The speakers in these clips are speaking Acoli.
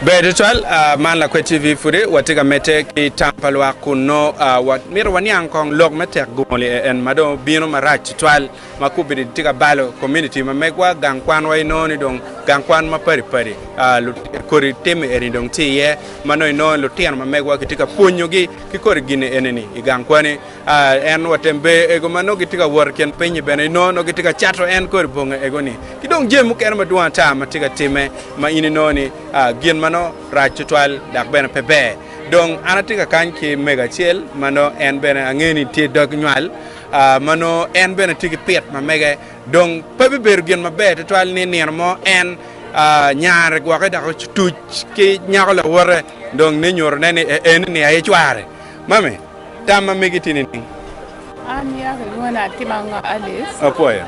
Ber tutwal, man Lakwed TV pudi watye ka medde ki tam pa lwak kun nongo mito waniang kong lok me tek gumoli en ma dong obino marac tutwal ma kubedi tye ka balo community ma megwa gang kwan wa inongo ni dong gang kwan ma padi padi kodi tim eni dong tye iye ma nongo inongo lutino ma megwa kitye ka pwonyogi ki kodi gini eni ni i gang kwani. En wa tembe ego ma nongo gitye ka wot i kin piny-nyi bene inongo nongo gitye ka cato en kodi bongi ego-ni ki dong jami mukene madwong ata ma tye ka timme ma in inongo ni gin ma nongo rac tutwal dok bene pe ber. Dong an atye ka kany ki mego acel ma nongo en bene angeyo ni tye i dog nywal ma nongo en bene tye ki pit ma mege dong pe bibedo gin maber tutwal ni nino mo en nyare gwoke dok otuc ki nyako lawote dong ni nyutone ni eni-ni aye cware. Mami, tam ma megi tye nining? An ya kilwonga ni Atima Ngo Alice. Apwoyo.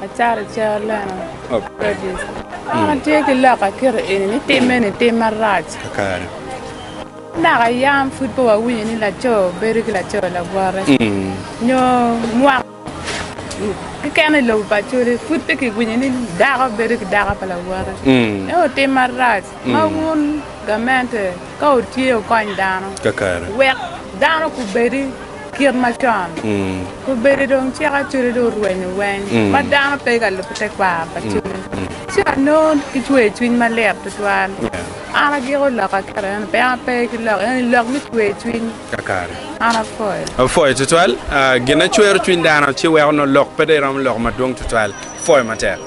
Acato cer leno. Produce. An atye ki lok aketo eni ni timme ni tim marac. Kakare. Naka yam pud pe wawinyo ni laco bedo ki laco lawote nyo mwaka keken i lobo pa Acholi pud pe kiwinyo ni dako bedo ki dako pa lawote. Ento tim marac ma wun gamente Ka wutye wukony dano wek dano gubed kit macon. Gubedo dong cik Acholi dong orwenyo weng ma dano pe ka lubo tekwaro pa Acholi. Ci anongo ki cwer cwiny malit tutwal. An agiko lok aketo eno pe an ape ki lok eni lok me cwer cwiny. An apwoyo. Apwoyo tutwal. Gin ma cwero cwiny dano ci weko nongo lok pe dong iromo loko madwong tutwal. Apwoyo matek.